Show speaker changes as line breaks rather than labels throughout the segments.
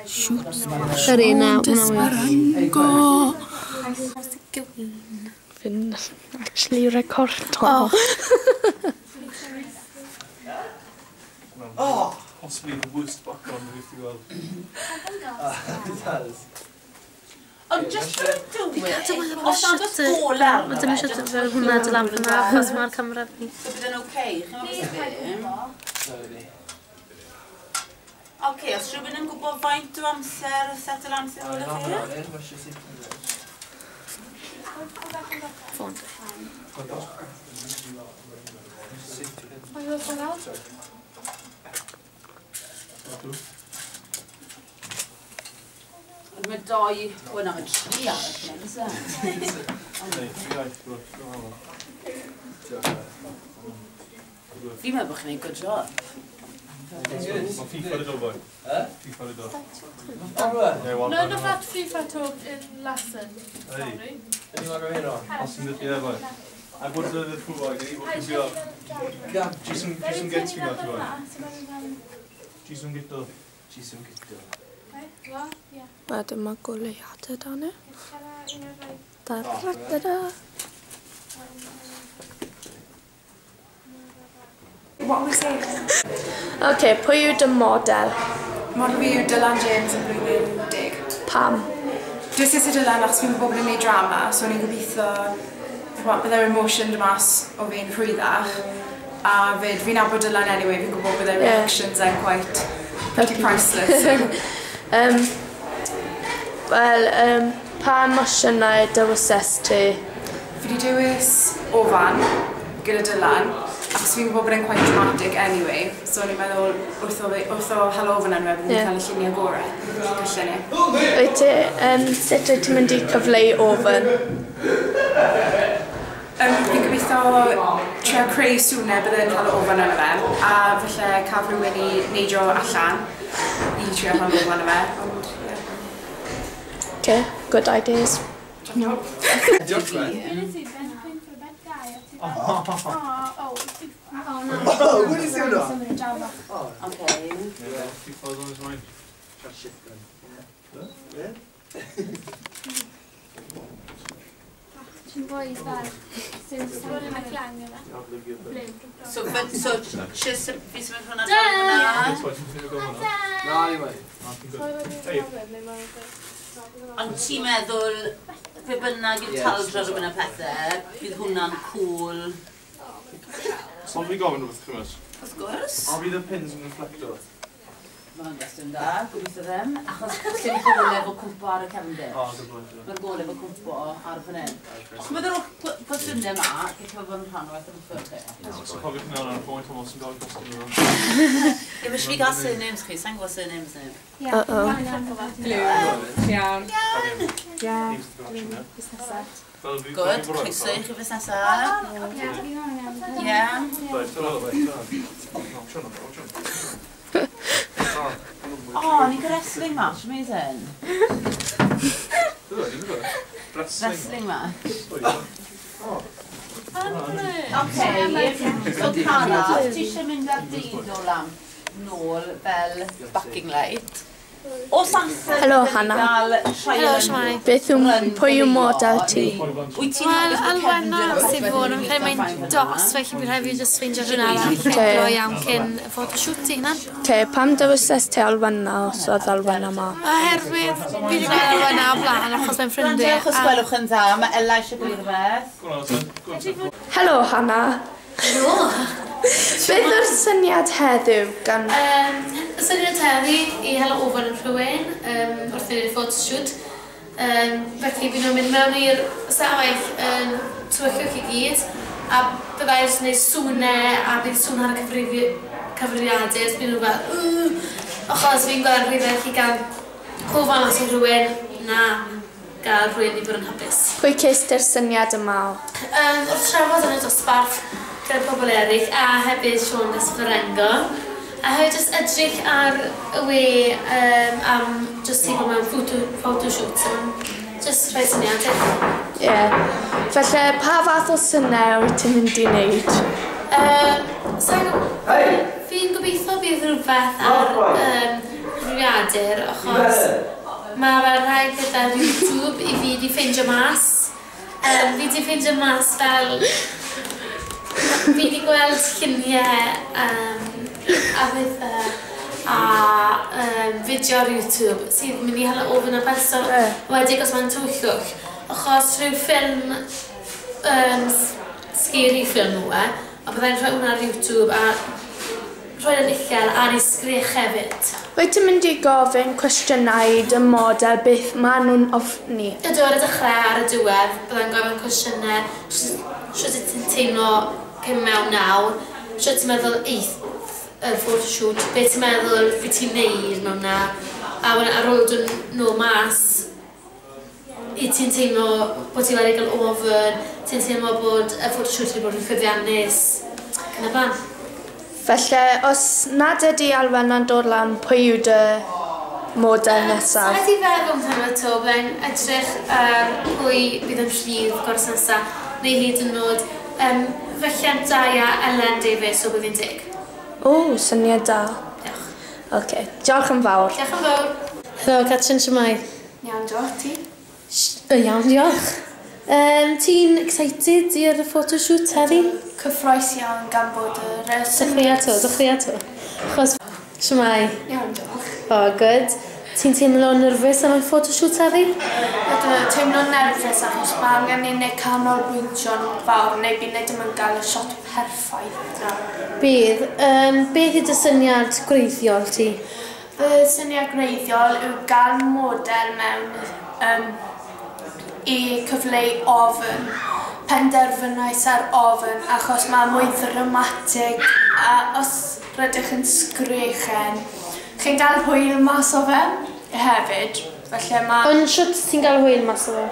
Shoot.
Sorry, na,
Esperango.
Fi'n actually recordo.
Oh! Possibly the worst background we've gweld. It does.
Ond just for y dywydd, os nad oes golau arno
Mae
fe,
dim eisiau
jyst
fel hwnna dy lan fyna, achos mae'r camera fi.
So bydd yn oce, chi'n meddwl beth
Sorry.
Oce, os rhywun yn gwybod faint o amser set yr amser o'r chi?
Ffôn.
Sorry.
Ond mae doi, wel na, mae tri arall yn oes e?
Iaith, bro.
Fi'n meddwl bod chi'n gwneud good job.
Mae FIFA di dod, boi. FIFA di dod.
None of that FIFA talk in lesson.
Hey.
Sorry.
Yeah, boy. I bought the Liverpool boy. What can you Jason gets me that boy. Jason Gitto.
Jason Gitto.
Mae dyma goleuadau dan e. Da da da da.
What was it?
OK, pwy yw dy model?
Model fi yw Dylan James yn blwyddyn 10.
Pam?
Dwi eisiau Dylan achos fi'n gwybod bod yn gwneud drama, so o'n i'n gobeithio bydde'r emotion dod mas o fi'n rhwyddach. A fyd, fi'n nabod Dylan anyway, fi'n gwybod bydde'r reactions e'n quite pretty priceless. So.
Wel, pa emosiynau dewisest ti?
Fi wedi dewis ofan gyda Dylan, achos fi'n gwybod bod e'n quite dramatic anyway, so o'n i'n meddwl wrth o hel ofan arno fe, byddwn ni'n cael y lluniau gorau. Gallen ni.
Wyt ti, sut wyt ti'n mynd i cyfleu ofan?
Fi'n gobeithio trio creu swnau bydde'n cael ofan arno fe, a falle cael rhywun i neidio allan i trio cael ofan arno fe, ond ie.
Okay, good ideas.
No.
Diolch, man.
Oh,
Oh, what is it?
Okay.
Yeah, FIFA's on his mind.
Shit gun. Yeah.
Ti'n boi fel sy'n sôn am y clang yma.
So, fi symud hwnna
Da!
draw hwnna?
Na, anyway.
Hey.
Ond ti'n meddwl, pe bynnag yw'r taldra rhywun y pethau, bydd hwnna'n cool?
So fi gofyn rhywbeth chymys.
Wrth gwrs.
A fydd y pins yn reflecto?
Mae hwnna'n gwestiwn da, gobeithio ddim. Achos dim gole efo cwmpo ar y cefndir.
O, good point.
Mae'r gole efo cwmpo ar fan hyn. Ond bydd yr cwestiynau yma, gallu fod yn rhan o waith yn ffwrdd chi.
So cofiwch ni ar y Thomas yn gofyn cwestiwn yma.
Ie, mae fi gael surnames chi, sa'n gwybod surnames neb.
Uh-oh.
Iawn.
Iawn.
Good, croeso i chi fes nesaf. Ie. O, ni'n cael wrestling match, amazing. Wrestling match. Okay, so Cara, ti eisiau mynd ar dyn o lamp nôl fel backing light? Os amser
Helo,
bydden ni
Hannah.
gael trial
Helo,
and
shwmae?
Beth yw,
run
pwy yw
goleuo,
model ti?
Wyt ti'n
Wel,
hapus bod
Alwenna
cefndir a
sydd
popeth
fod
yn
yn credu
gweithio'n
mae'n
fine fel
dos,
yna?
felly bydd rhaid fi jyst ffeindio rhywun arall
Ocê.
okay. iawn cyn y photoshoot i hynna.
Okay, pam dewisest ti Alwenna os oedd Alwenna ma?
Oherwydd fi wedi gweld Alwenna o blaen achos mae'n ffrindiau.
Gwrandewch os gwelwch yn dda, mae Ella eisiau gweud rhywbeth.
Helo, Hannah.
Helo!
Beth yw'r syniad heddiw gan?
Y syniad heddi i hela ofan yn rhywun wrth i ni'r photoshoot. Felly fi nhw'n mynd mewn i'r stafell yn tywyllwch i gyd a byddai jyst yn gwneud swnau a bydd sŵn ar y cyfrifiadur, so bydd nhw fel "Ww", achos fi'n gweld rhywbeth i gael ofan mas o rhywun na gael rhywun i fod yn hapus.
Pwy ces ti'r syniad yma o?
Wrth trafod yn y dosbarth gyda pobl eraill a hefyd Siôn Esferengo. A hefyd jyst edrych ar y we am jyst i bod mewn photoshoot. So, jyst rhoi syniad.
Ie. Yeah. Felly, pa fath o synau wyt ti'n mynd i wneud?
Fi'n gobeithio bydd rhywbeth ar gliniadur, achos mae fel rhai pethau ar YouTube i fi di ffeindio mas. Fi di ffeindio mas fel... Fi di gweld lluniau a pethau a fideo ar YouTube sydd mynd i hala ofyn y person wedi os mae'n tywyllwch. Achos rhyw ffilm, scary ffilm nhw a byddai'n rhoi hwnna ar YouTube a rhoi yn uchel ar ei sgrech hefyd.
Wyt ti'n mynd i gofyn cwestiynau i dy model beth maen nhw'n ofni?
Ydw, ar y dechrau ar y diwedd, byddai'n gofyn cwestiynau sut ti'n teimlo cyn mewn nawr, sut ti'n meddwl eith y photoshoot, beth ti'n meddwl fi ti'n neud mewn na, a wedyn ar ôl dod nôl mas, i ti'n teimlo bod ti wedi cael ofn, ti'n teimlo bod y photoshoot wedi bod yn llwyddiannus, ac yn y blaen.
Felly, os nad ydy Alwenna'n dod lan, pwy yw dy model nesaf?
Sa i 'di feddwl amdano eto, byddai'n edrych ar pwy bydd yn rhydd gwrs nesaf, neu hyd yn oed falle Dai a Ellen Davies o Blwyddyn 10.
O, syniad da.
Diolch.
OK, diolch yn fawr.
Diolch yn fawr. Helo, Catrin, shwmae?
Iawn, diolch, ti?
Iawn, diolch. Ti'n excited i'r photoshoot heddi?
Cyffrous iawn gan bod yr
Dechreuia to, dechreuia to. Achos, shwmae?
Iawn, diolch.
O, good. Ti'n teimlo nerfus am y photoshoot heddi?
Ydw, teimlo'n nerfus achos mae angen i ni canolbwyntio'n fawr neu bydd ni ddim yn gael y shot perffaith.
Bydd. Beth yw dy syniad gwreiddiol ti?
Fy syniad gwreiddiol yw gael model mewn i cyfleu ofn. Penderfynais ar ofn achos mae mwy ddramatig a os rydych yn sgrechen, chi'n gael hwyl mas o fe hefyd. Felly mae...
Ond shwt ti'n gael hwyl mas o fe?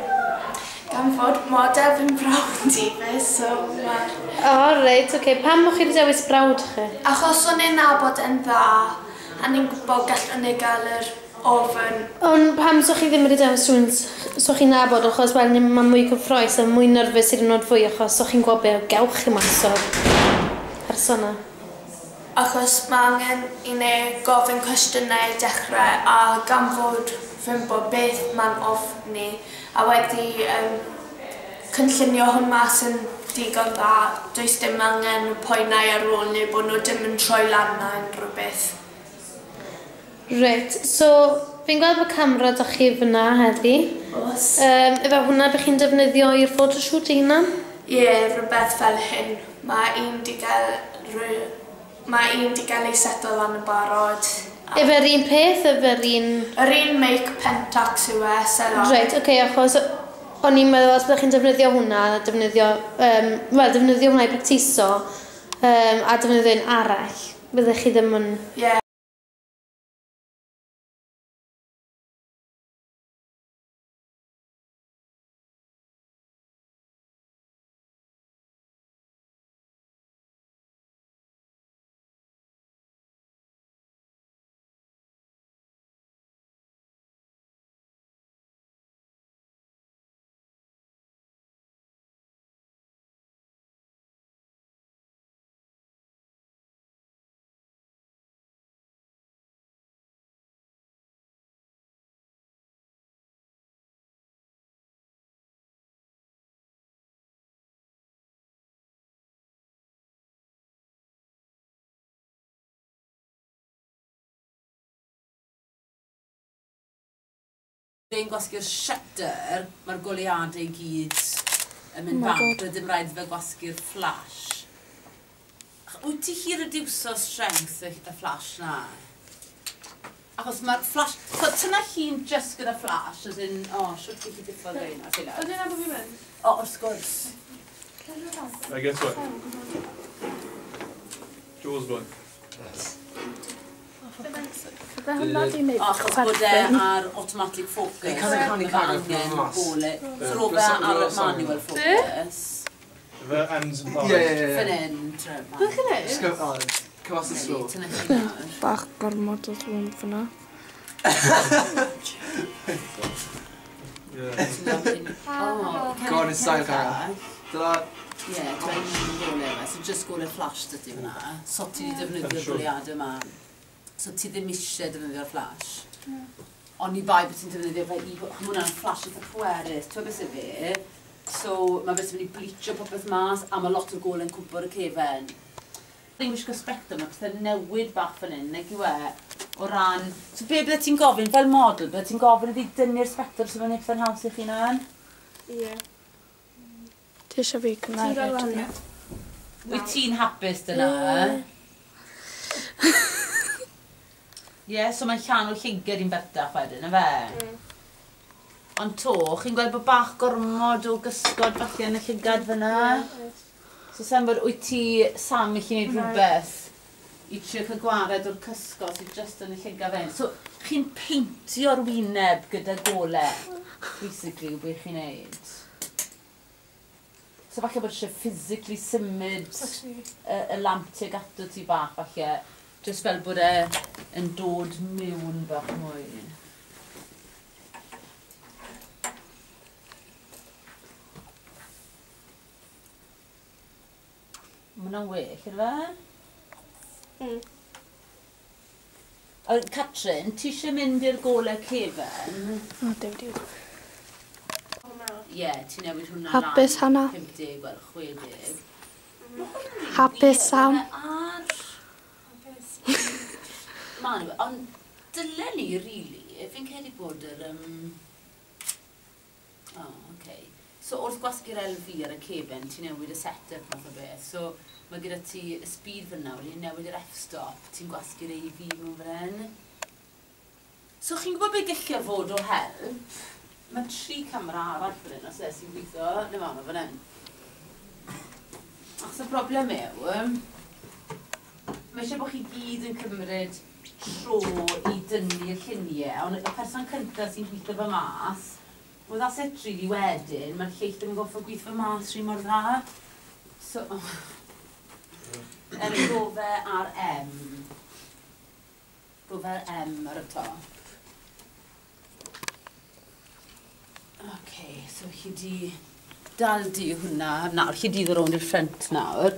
Gan fod model fi'n brawd i fe, so mae'r...
O, reit, oce. Pam o'ch chi wedi dewis brawd chi?
Achos o'n i'n nabod yn dda, a ni'n gwybod gallwn ni gael yr ofn.
Ond pam so chi ddim wedi dewis rhywun so chi'n nabod, achos wel, mae'n mwy cyffrous a mwy nerfus i'r nod fwy, achos so chi'n gwybod be gewch chi mas o'r person yna.
Achos mae angen i ni gofyn cwestiynau i dechrau a gan fod fi'n bod beth mae'n ofni a wedi cynllunio hwn mas yn digon dda, does dim angen poenau ar ôl neu bod nhw dim yn troi lan na unrhyw beth.
Reit, so fi'n gweld bod camera da chi fyna heddi.
Oes.
Efe hwnna bych chi'n defnyddio i'r photoshoot ei hunan?
Ie, rhywbeth fel hyn. Mae un di gael ei seto lan yn barod.
Efe'r un peth, efe'r un...
Yr un make Pentax yw e, SLR.
Reit, oce, achos o'n i'n meddwl os byddech chi'n defnyddio hwnna, defnyddio, wel, defnyddio hwnna i practiso, a defnyddio un arall, byddech chi ddim yn...
Ie.
Fe'n gwasgu'r shutter, mae'r goleuadau i gyd yn mynd bant, a dim rhaid fe gwasgu'r flash. Wyt ti chi reduso strength y flash na? Achos mae'r flash... So, tyna llun just gyda flash, as in... O, siwt ti chi diffodd rhain na, ti'n
Ydyn nhw'n fi'n mynd?
O, wrth gwrs.
I guess what? Jaws one.
Achos bod e ar automatic focus. Mae angen gole. So fe ar manual focus.
The ends and
Yeah, yeah, yeah.
Fan hyn.
Beth chi'n neud?
Cyfas yn slow.
Bach gormod o ddwn fyna.
Go on in style, Cara. Dyna...
Ie, dwi'n mynd gole yma. So just gole flash dydy fyna. So ti wedi defnyddio'r goleuadau yma. So ti ddim eisiau defnyddio'r flash. Ond i bai bod ti'n defnyddio fe i... Mae hwnna'n flash eitha pwerus, ti'n beth sydd fe? So mae beth sy'n mynd i bleachio popeth mas, a mae lot o'r golau yn cwmpo ar y cefen. Fi'n gwisgo sbectol, mae pethau'n newid bach fan hyn, nag yw e, o ran... So be bydde ti'n gofyn, fel model, bydde ti'n gofyn iddi dynnu'r sbectol so mae'n neud pethau'n haws i chi nawr?
Ie.
Ti eisiau fi cymeryd?
Wyt ti'n hapus dyna? Ie, so mae'n llanw llygad i'n bertach wedyn, na fe? Ond to, chi'n gweld bod bach gormod o gysgod falle yn y llygad fyna? So sa'n bod wyt ti, Sam, i chi wneud rhywbeth i trio cael gwared o'r cysgod sydd jyst yn y llygad fe. So chi'n peintio'r wyneb gyda golau, basically, yw beth chi'n neud. So falle bod eisiau physically symud y lamp tuag ato ti bach, falle, jyst fel bod e yn dod mewn bach mwy. Mae hwnna'n well, ydy fe? A Catrin, ti eisiau mynd i'r golau cefen?
O, dim diw.
Ie, ti'n newid hwnna lan.
Hapus, Hannah.
50, wel, 60.
Hapus, Sam.
Ma' nhw, ond dylen ni, really, fi'n credu bod yr... O, oce. So, wrth gwasgu'r LV ar y cefen, ti'n newid y set-up math o beth. So, mae gyda ti y speed fyna, wedyn newid yr f-stop, ti'n gwasgu'r AV mewn fan hyn. So, chi'n gwybod beth gallai fod o help? Mae 3 camera arall fan hyn, os e, sy'n gweithio, neu ma' fan hyn. Achos y broblem yw, mae eisiau bod chi gyd yn cymryd tro i dynnu'r lluniau, ond y person cyntaf sy'n gweithio fe mas, well, that's it really wedyn, mae'r lleill ddim yn gorfod gweithio fe mas rhy mor dda. So, go fe ar M. Go fe ar M ar y top. OK, so chi di dal di hwnna. Nawr, chi di ddod rownd i'r ffrynt nawr.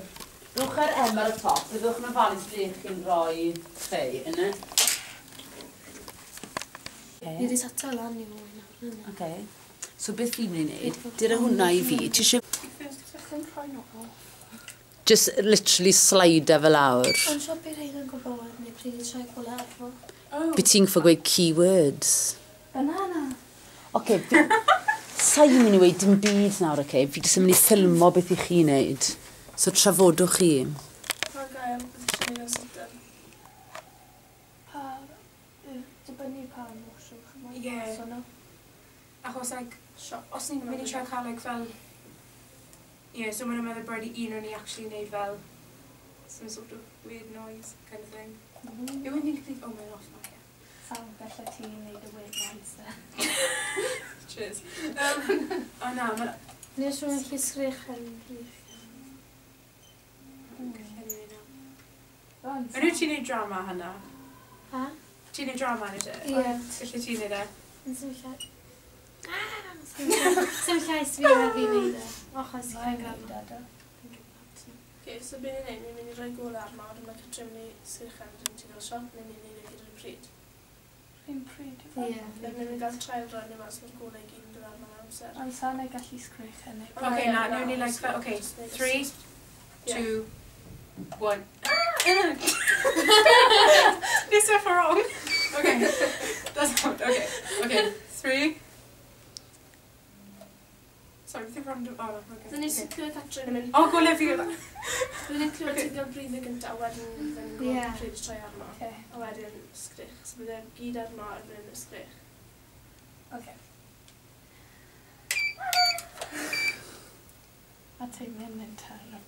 Rwch ar M ar y top, byddwch yn ofalus ble chi'n rhoi ffei, yna.
Ni wedi seto lan i mwy nawr.
OK. So beth fi'n mynd i wneud, dyna hwnna i fi. Ti eisiau... Just literally slide fe lawr.
Ond siop i rhaid yn gwybod wedyn neu pryd i troi golau arno.
Be ti'n gwybod gweud keywords?
Banana.
OK, sa i'n mynd i weud dim byd nawr, OK? Fi jyst yn mynd i ffilmo beth i chi wneud. So trafodwch chi.
Pa gael, beth eisiau gwneud yn sydyn?
Pa... Dibynnu pa emosiwn chi'n
Ie. Achos, like, os ni'n mynd i trio cael, like, fel... Ie, so mae'n meddwl bod i un o'n i actually wneud fel some sort of weird noise kind of thing. Yw e'n ni'n gwneud... Oh, mae'n off now, ie.
Sam, gallai ti wneud y weird noise de.
Cheers. O na, mae'n...
Nes rhywun allu sgrych yn rhif.
Yn wyt ti'n neud drama, Hannah?
Ha?
Ti'n neud drama, nid e?
Ie.
Felly ti'n neud e?
Yn sym llai... Sym llais fi a fi'n neud e. Achos
Mae'n gwneud e.
Ok, so beth ni'n neud, ni'n mynd i roi golau arno, wedyn mae Catrin mynd i sgrichen, wedyn ti'n cael shot, neu ni'n neud e gyd ar y pryd.
Rhywun pryd yw fe?
Ie.
Ni'n mynd i gael trial roi ni mas, mae'r golau i gyd yn dod arno mewn amser.
Ond sa'n ei gallu sgrichen neu...
Ok, na, newn ni like, fel, ok, 3, 2, 1. Nes i for wrong. Okay, that's not, okay. Okay, 3. Sorry, beth yw'r random... Oh, no, okay.
Dyn ni'n clywed Catrin yn mynd...
O, golau fi gyda.
Dyn ni'n clywed ti'n cael bryd y gyntaf, a wedyn fydden ni'n gweld pryd i troi arno.
Okay.
A wedyn sgrych. So bydde gyd arno erbyn y sgrych.
Okay. A ti'n mynd yn terrible.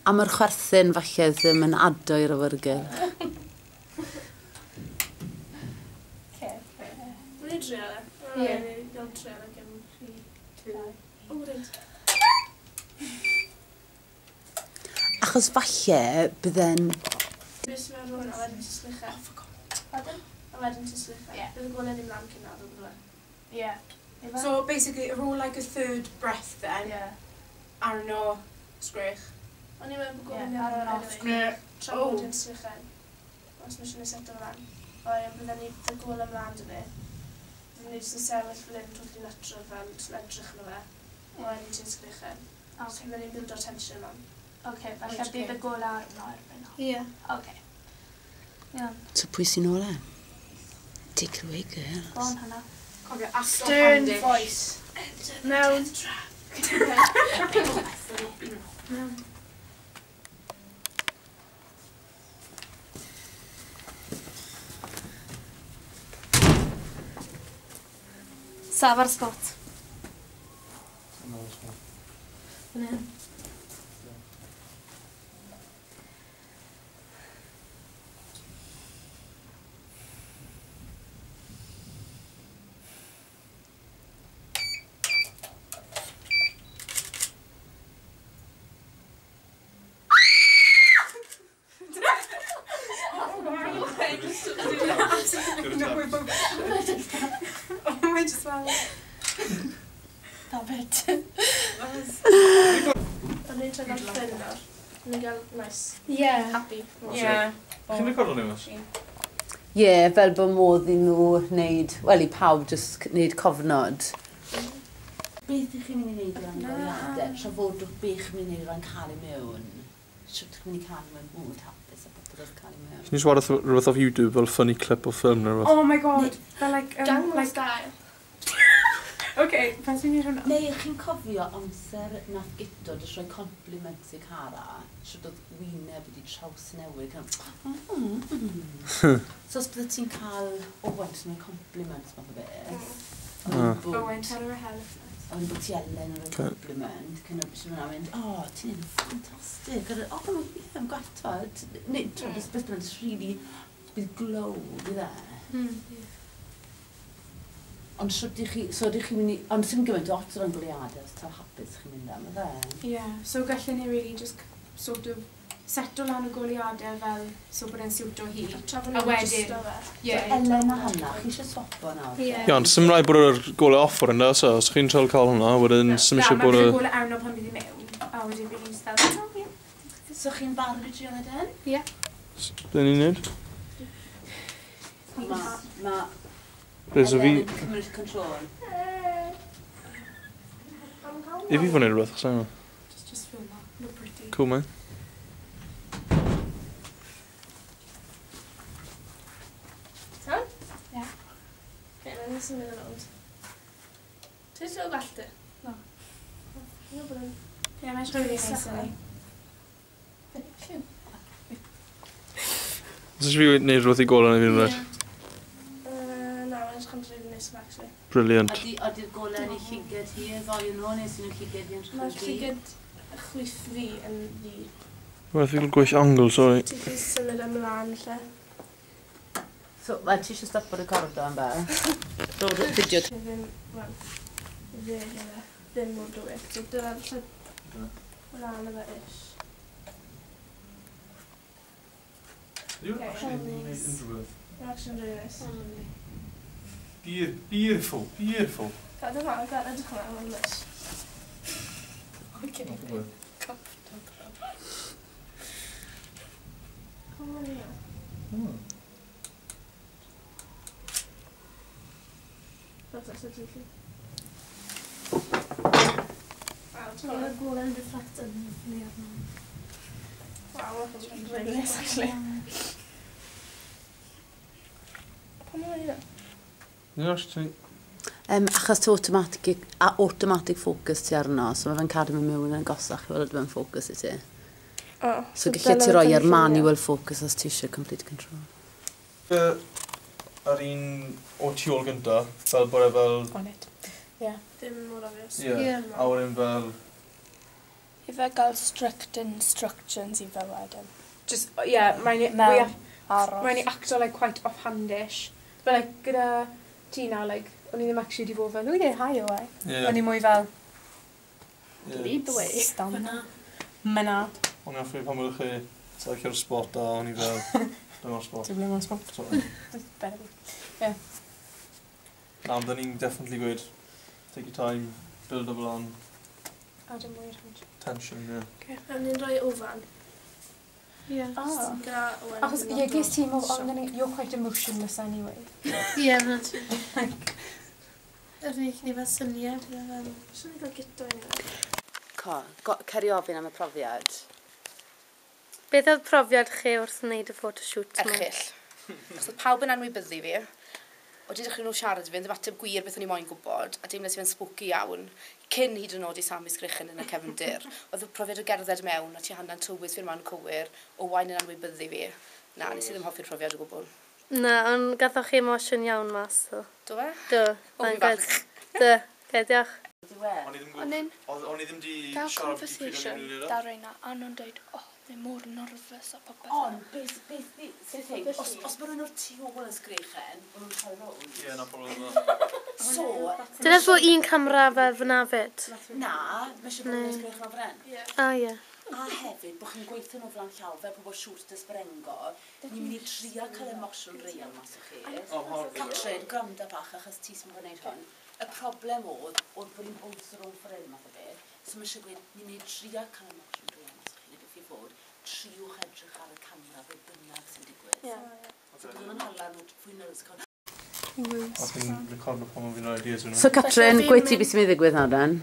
A mae'r chwerthin falle ddim yn ado i'r awyrgylch.
Okay.
Wnawn ni trial e.
Ie.
Wnawn ni gael trial e cyn...
3, 2...
O, reit.
Achos falle bydde'n...
Beth sy'n meddwl hwnna, a wedyn ti'n sgrichau.
Oh, for God.
Pardon?
A wedyn ti'n sgrichau.
Ie.
Bydd y golau ddim lan cyn naddo, bydde.
Ie.
So, basically, ar ôl like a third breath then,
Ie.
arno sgrech.
O'n i'n meddwl bod golau
Ie,
ddim
ar
arno
yr off.
anyway. Tra
Oh.
bod yn sgrichau. Os mae eisiau seto lan. O, ie, bydden ni y gol ymlaen dyn ni. Bydden ni jyst yn sefyll fel hyn, totally natural fel, jyst yn edrych arno fe. O, wedyn ti'n sgrichen. Okay. So bydden ni'n build o'r tension lan.
Oce, falle bydd y gol arno erbyn hwn.
Ie.
Oce. Iawn.
So pwy sy'n ôl e? Take it away, girls.
Go on, Hannah.
Cofio, acto
Stern
handish.
voice. Mewn.
Mewn. Saf ar spot. Fan hyn.
Oh, mae just fel...
That bit.
O'n i'n trio gael ffyn nawr. O'n i'n gael nice.
Yeah.
Happy.
Yeah.
Chi'n recordo ni mas?
Ie, fel bod modd i nhw wneud, wel i pawb jyst wneud cofnod. Beth ych chi'n mynd i wneud o ran goleuadau? Trafodwch beth chi'n mynd i wneud o ran cael ei mewn. Sut chi'n mynd i cael ei mewn bod hapus a popeth wrth cael ei mewn.
Chi'n siarad rhywbeth off YouTube fel funny clip o ffilm neu rhywbeth?
Oh my god. Fel like...
Gangnam
like,
Style.
Okay, pan sy'n neud hwnna?
Neu chi'n cofio amser nath Guto jyst rhoi compliments i Cara, sut oedd wyneb wedi trawsnewid. Kind of, So os bydde ti'n cael Owen jyst yn rhoi compliments math o beth.
Owen, tell her a hell of
Ond bod ti Ellen yn rhoi compliment, kind of, sy'n mynd, oh, ti'n neud yn ffantastig. O, mae'n gwatfod. Neu, ti'n beth bynnag, it's really, bydd glow, bydd e. Ond sut ydych chi, so ydych chi'n mynd i, ond sy'n gymaint o ots o ran goleuadau, os taw hapus chi'n mynd am, yfe?
Yeah, so gallen ni really just sort of seto lan y goleuadau fel so bod e'n siwto hi.
Tra bod
A
ni'n
wedyn-
adjusto fe.
Yeah.
Ellen a Hannah, chi eisiau swapo nawr?
Ie.
Ie, ond sy'm rhaid bod yr golau off o'r yna, so os chi'n trial cael hwnna, wedyn sy'm eisiau bod
Na,
y...
mae'r golau arno pan bydd i mewn. A wedyn bydd ni'n fel, oh, yeah.
So chi'n barod i drio wneud hyn?
Ie.
Be ni'n neud?
Ma
Be, so fi...
Ellen yn cymryd control.
I fi fod yn neud rhywbeth, sa'n gwybod.
Just film that. Look pretty.
Cool, man.
Iawn?
Ie.
Ie, mae'n symud yn ôl. Ti'n siŵr gwallt ti?
Na.
Fi'n gwybod bod yn...
Ie, mae'n siŵr really nice i ni.
Os eisiau fi wneud rhywbeth i golau neu fi'n rhaid?
Na, mae'n edrych yn really nice actually.
Brilliant.
Ydy'r golau yn ei llyged hi, y ddoi yn nhw, neu sy'n nhw'n llyged hi yn
Mae'r
rhy?
llyged chwith fi yn ddu.
Wel, fi'n gweith angle, sorry.
Ti'n gallu symud ymlaen lle.
So, wel, ti eisiau stopo recordo am be? Dod o'r fideo.
Fi ddim, wel, fe gyda, ddim mor dywyll. So dyna falle mlaen efo ish.
Yw'n
actually
neud unrhyw beth?
Mae'n actually really nice.
Beautiful, beautiful.
Gad yma, gad edrych yma, mae'n lush. Okay. Come on here. That's actually really. Wow, ti'n
Mae'r
gwybod?
golau yn reflect yn ni arno.
Wow, mae'n really nice actually. Pam mae'n hynna?
Ni'n actually...
Achos ti automatic, a automatic focus ti arno, so mae fe'n cadw mewn mewn yn gosach i fel ydw fe'n focus i ti.
Oh,
So gallu ti roi ar manual focus os ti eisiau complete control.
Yr un o tu ôl gynta, fel bod e fel...
On it. Yeah.
Ddim mor obvious.
Ie.
Ie.
A wedyn fel...
I fe gael strict instructions i fe wedyn.
Just, yeah, mae'n
Mewn aros.
Mae'n i acto like quite offhandish. But like gyda ti now, like, o'n i ddim actually di fod fel, oh yeah, hi, oh,
Ie.
O'n i mwy fel,
Ie.
Lead the way.
Stand. Myna.
O'n i hoffi pan byddwch chi sefyll ar spot a o'n i fel... Dyma'r spot.
Dwi'n blin o'r spot.
Sorry.
Better.
Na, ond ni'n definitely gweud, take your time, build up along,
A dim mwy rhaid.
tension, ie.
A ni'n rhoi ofan.
Yeah.
Oh. Achos, ie, ges ti, you're quite emotionless anyway.
Ie, mae'n true. Yr unig ni fel syniad.
Swn i fel guto i ni.
Co, ceri ofyn am y profiad.
Beth oedd profiad chi wrth wneud y photoshoot?
Erchyll. Achos oedd pawb yn anwybyddu fi. Oedd wedi dechrau nhw siarad i fi, ddim ateb gwir beth o'n i moyn gwybod, a deimlais i fe'n spooky iawn. Cyn hyd yn oed i Sammy sgrechen yn y cefndir. Oedd y profiad o gerdded mewn, a ti hanna'n tywys fi'r man cywir, Owain yn anwybyddu fi. Na, nes i ddim hoffi'r profiad o gwbl.
Na, ond gathoch chi emosiwn iawn mas, do.
Do fe?
Do.
O, fi'n falch.
Do, okay, diolch.
O'n i'n
O'n i ddim di
gael
siarad pryd o'n
conversation
i'n wneud e.
da reina, a nhw'n dweud, oh, they're more nervous a popeth.
Ond, beth, os mae rhywun o'r tu ôl yn sgrechen, maen nhw'n troi rownd.
Ie, na problem yna.
So...
Dyna fod un camera fel fyna fyd?
Na, mae eisiau bod yn sgrechen o fren.
A, ie.
A hefyd, bod chi'n gweithio nhw flan llaw, fel pobl siwt ysbrengo, ni'n mynd i trio cael emosiwn real mas o chi. Catrin, gwranda bach, achos ti sy'n gwneud hwn. Y problem oedd bod ni'n bwys rhwng ffordd math o beth. So mae eisiau gweud, ni'n mynd i trio cael emosiwn real mas o chi, neu beth i fod, triwch edrych ar y camera fe bynnag sy'n digwydd. So bydd nhw'n hala nhw fwy nervous.
A fi'n recordo pan fi'n rhoi ideas yna.
So Catrin, gweud ti beth sy'n mynd i ddigwydd nawr dan?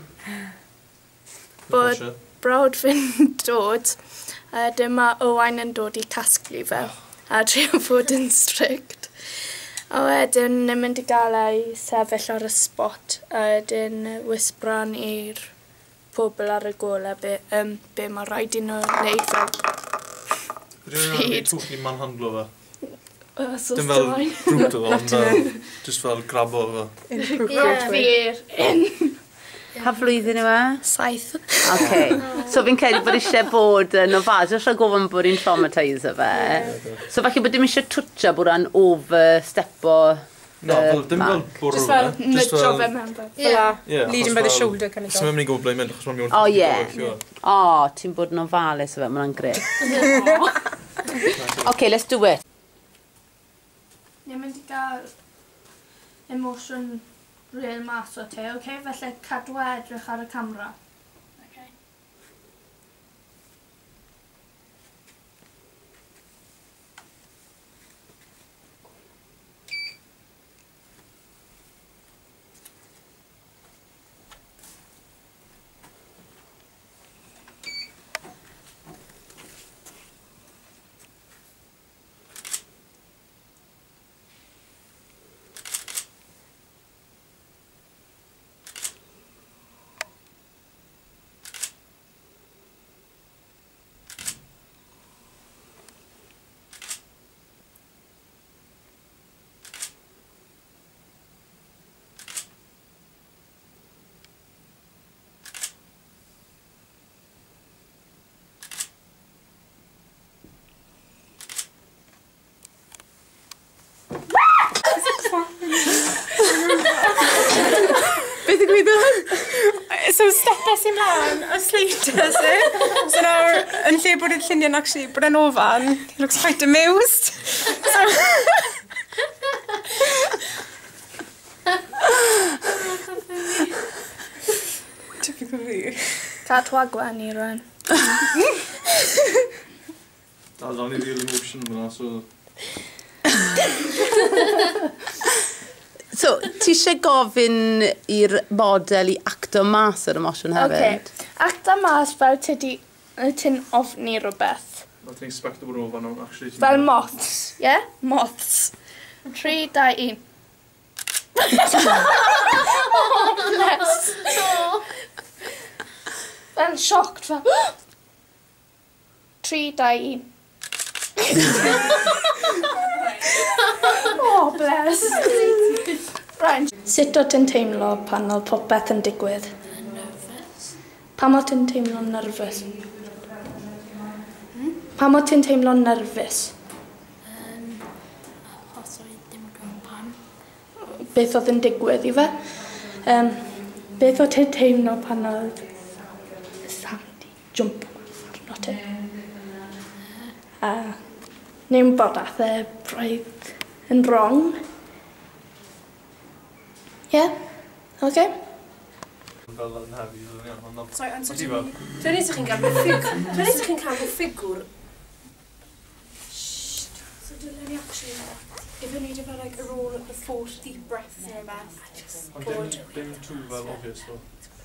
Bod brawd fi'n dod, a dyma Owain yn dod i casglu fe, a trio fod yn strict. A wedyn, ni'n mynd i gael ei sefyll ar y spot, a wedyn whisperan i'r pobl ar y golau be, be mae rhaid i nhw wneud fel
Rwy'n mynd totally manhandlo fe.
Os
Dim fel brutal, ond fel, just fel grabo fe.
Fear in.
Pa flwyddyn yw e?
7.
OK. So fi'n credu bod eisiau bod yn ofalus, jyst rhag ofn bod hi'n traumatiser fe. So falle bod dim eisiau twtio bod e'n overstepo.
Na, fel, dim fel bwrw
Just fel
fe.
Nudge fe mewn fel.
Fel leading by the shoulder kind of
Sy'n
job.
mynd i gwybod ble i mynd, achos mae'n mynd
O, ie. O, ti'n bod yn ofalus o fe, mae hwnna'n grêt. OK, let's do it.
Ni'n mynd i gael emotion real mas o te, oce? Felly cadw edrych ar y camera. Okay.
Beth ddigwyddodd? So stepes i mlaen, a sleiters e. So nawr, yn lle bod y lluniau'n actually, bod e'n ofan, he looks quite amused. So... Typical fi.
Cadw a gwenu rwan.
Dal, o'n i real emotion fyna, so...
So, ti eisiau gofyn i'r model i acto mas yr emosiwn hefyd?
Oce. Acto mas fel ti'n ofni rhywbeth.
Na, ti'n expecto bod yn ofan, ond actually...
Fel moths, ie? Yeah? Moths. 3, 2, 1. Oh, bless. Fel shocked, fel... 3, 2, 1. Oh, bless. Right. Sut o ti'n teimlo pan oedd popeth yn digwydd?
Nervous.
Pam o ti'n teimlo'n nervous? Pam o ti'n teimlo'n nervous?
Achos o'n i ddim yn gwybod pam.
Beth oedd yn digwydd i fe? Beth o ti'n teimlo pan oedd Sam di jump mas arno ti? Neu'n bod ath e braidd yn wrong. Ie? Oce?
Fel yn heavy, ond...
Sorry, ond so dwi'n ydych chi'n cael ffigwr Dylen ni actually, if I neud e fel like ar ôl the fourth deep breath neu rhywbeth.
Ond dim too fel obvious though.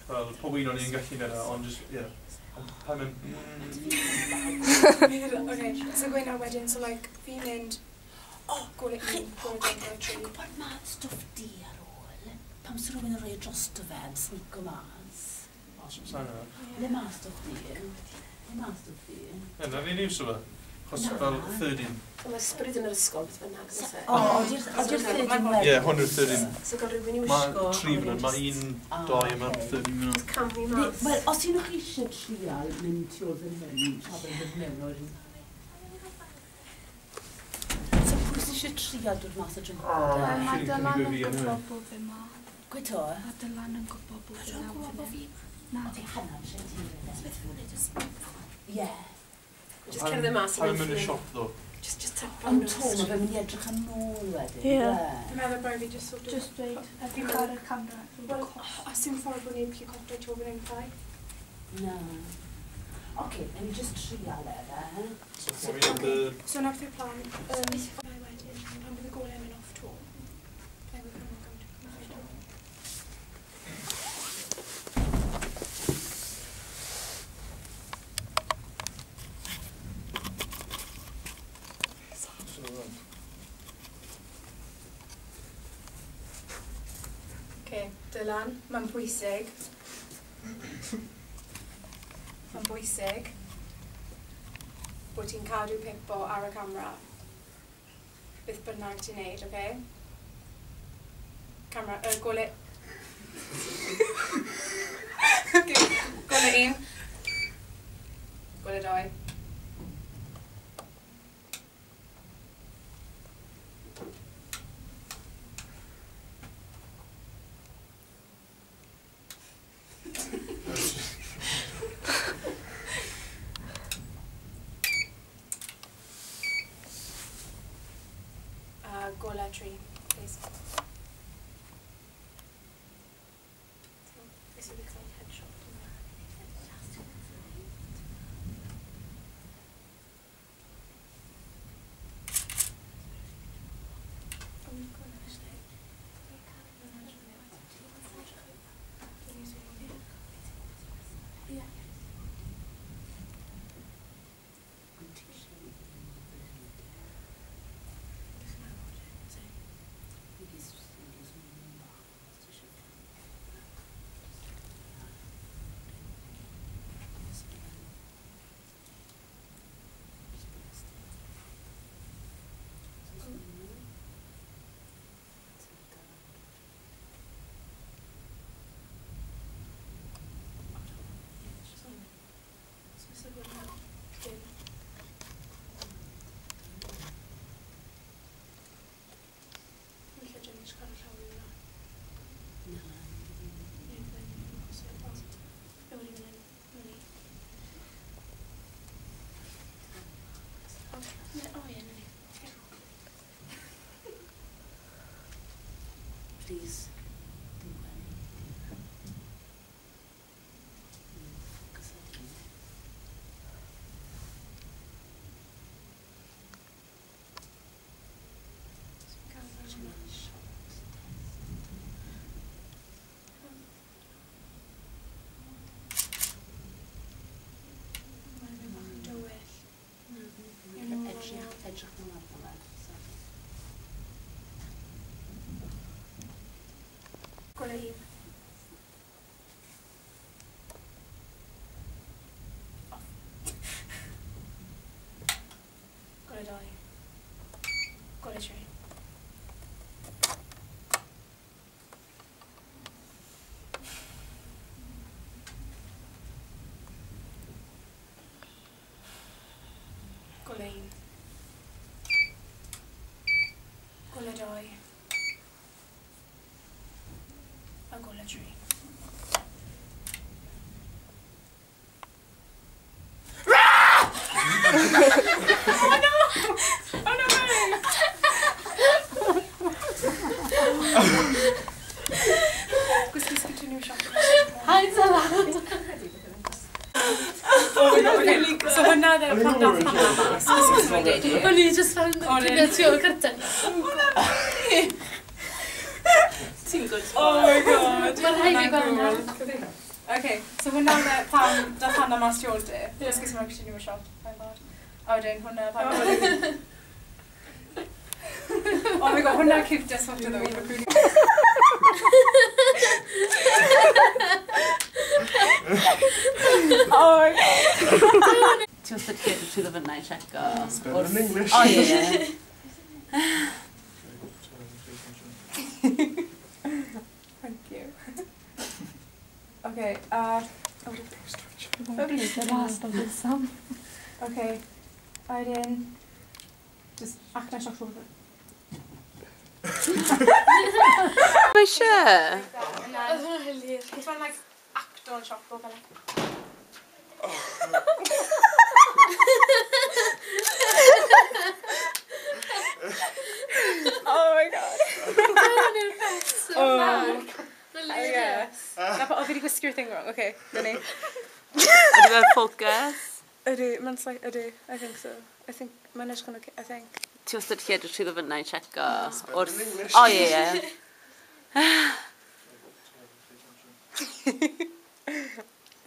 Fel, pob un o'n i'n gallu neud e, ond just, yeah. Ond pan mynd...
Okay, so gweud nawr wedyn, so like, fi'n mynd... Oh, gole un, gole dau, gole tri.
Chi'n gwybod ma stwff di ar ôl? Pam sy'n rhywun yn rhoi drosto fe yn sneako mas?
O, sa'n yna.
Le ma stwff di? Le ma stwff di?
Ie, na fi'n iwso fe. Chos fel third un.
Mae ysbryd yn yr ysgol, beth bynnag.
O, oeddi'r third un wedi?
Ie, hwn yw'r third un.
So gael rhywun i wisgo...
Mae tri fan hyn, mae un, dau a mae'r third un fan hyn.
Camu mas.
Wel, os ydyn nhw chi eisiau trial mynd tu ôl fan hyn, tra bod yn dod mewn o'r... So pwy sy'n eisiau trial dod mas o drwmpod?
Mae Dylan yn gwybod bod fi ma.
Gweud to?
Mae Dylan yn gwybod bod fi ma. Gwybod bod fi... Na.
O, fi hanner eisiau ti.
So beth yw'n gwneud?
Ie.
Just cerdded mas.
Pan mynd y siop ddo.
Just tap
Ond to, mae fe'n mynd i edrych yn ôl wedyn.
Ie.
Fi'n meddwl bod fi just sort of...
Just dweud, edrych ar y camera.
Wel, a sy'n ffordd bod ni'n gallu copio to fan hyn llai?
Na. Oce, nawn ni just trial e, fe.
So, fi'n mynd y...
So, na beth yw'r plan. Wedyn, pan bydd y golau yn mynd off to, then we can go to the. Okay, Dylan, mae'n bwysig. Mae'n bwysig bod ti'n cadw Pippo ar y camera. Beth bynnag ti'n neud, oce? Camera, gole... Okay, gole un. Gole dau. Gola tree, please. So, this will be called headshot. Yeah.
Please do anything. Focus on you. Edrych mewn arno fe.
Gole un. Off. Gole dau. Gole tri. Gole un. Gole dau. A gole tri. Oh no! Oh no way! Gwisgo sgwtio siop.
Hi Dylan!
So hwnna oedd y plan dath hwnna mas.
O'n i just fel yn tu ôl y curtain.
Ti'n good.
Oh my god.
Mae'n rhaid i gweld hwnna.
Okay, so hwnna oedd pam dath Hannah mas tu ôl ti. Os gys i'n actually new shot, my bad. A wedyn hwnna pam... Oh my god, hwnna cutest photo though. Oh my god.
Ti wastad trwy ddofynnau i checo.
Spell in English.
Oh yeah.
Thank you. Okay,
The last of the sum.
Okay, a wedyn... Just acna sioc trwy.
Mae eisiau?
Oedd hwnna'n hwyl. It's when like acto yn sioc fel like... Oh my god. Oh. Yes. Na, o, fi wedi gwisgo'r thing wrong. Okay, na ni.
Ydy fe'n focus?
Ydy, mae'n slight, ydy, I think so. I think, mae'n edrych yn okay, I think.
Ti wastad lle trwy ddofynnau i checo.
Spell in English.
Oh yeah.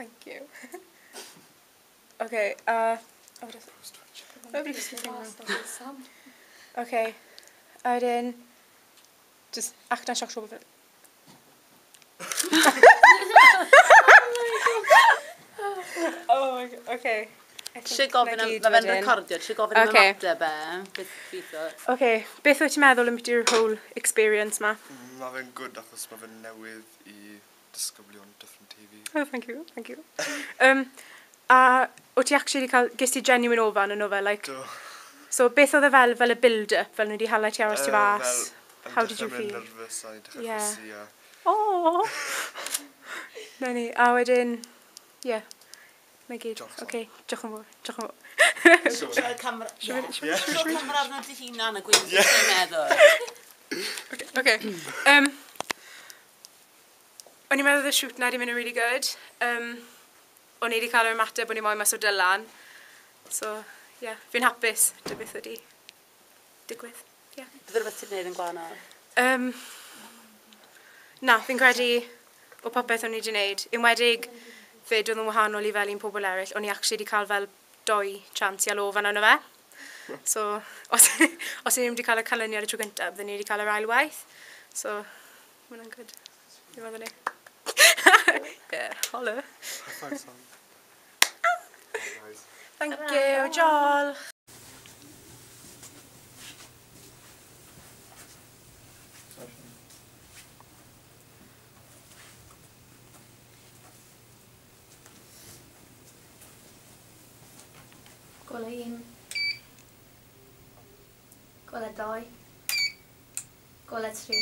Thank you. Okay, Okay, a wedyn... Just acna sioc trwy fel... Oh my god, okay.
Trio gofyn am... Mae fe'n recordio, trio gofyn am ymateb e. Beth beth o?
Okay, beth wyt ti'n meddwl am beth whole experience ma?
Mae fe'n good achos mae fe'n newydd i disgyblion Dyffryn TV.
Oh, thank you, thank you. A wyt ti actually cael... Ges ti genuine ofan yn o fe, like...
Do.
So, beth oedd e fel y build-up, fel nhw wedi hala ti aros ti fas? How did you feel?
Fel, yn dechrau mynd nervous a dechrau chwysu a...
Oh! Na ni, a wedyn... Yeah. Na gyd. Oce, diolch yn fawr, diolch yn fawr.
Troi'r camera... Troi'r camera arno dy hunan a gweud beth ti'n meddwl.
Oce. O'n i'n meddwl oedd y shoot na wedi mynd yn really good. O'n i wedi cael yr ymateb o'n i moyn mas o Dylan. So, yeah, fi'n hapus dy beth wedi digwydd. Yeah.
Bydd rhywbeth ti'n gwneud yn gwahanol?
Na, fi'n credu o popeth o'n i wedi gwneud. Enwedig fyd oedd yn wahanol i fel un pobl eraill, o'n i actually wedi cael fel 2 chance i alw fan arno fe. So, os o'n i ddim wedi cael y canlyniad y tro gyntaf, bydden ni wedi cael yr ail waith. So, ma' hwnna'n good. Fi'n meddwl ni. Yeah, holla.
High five, Sam.
Thank you, diolch.
Golau 1, golau 2, golau 3.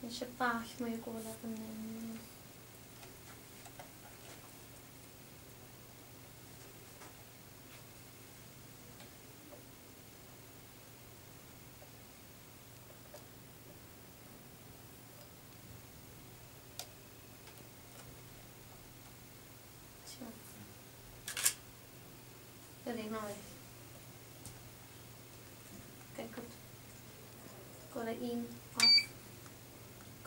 Eisiau bach mwy o golau fan hyn. Ydy, mae'n wedi. Okay, good. Golau 1, off.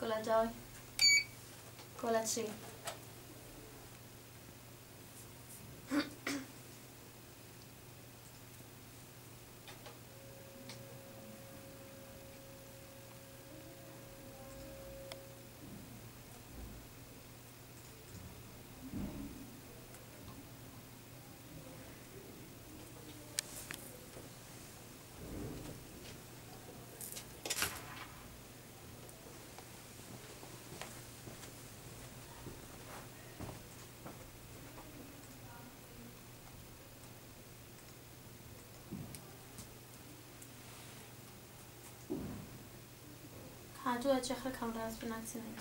Golau 2. Golau 3. Cadw edrych ar y camera os bynnag ti'n neud.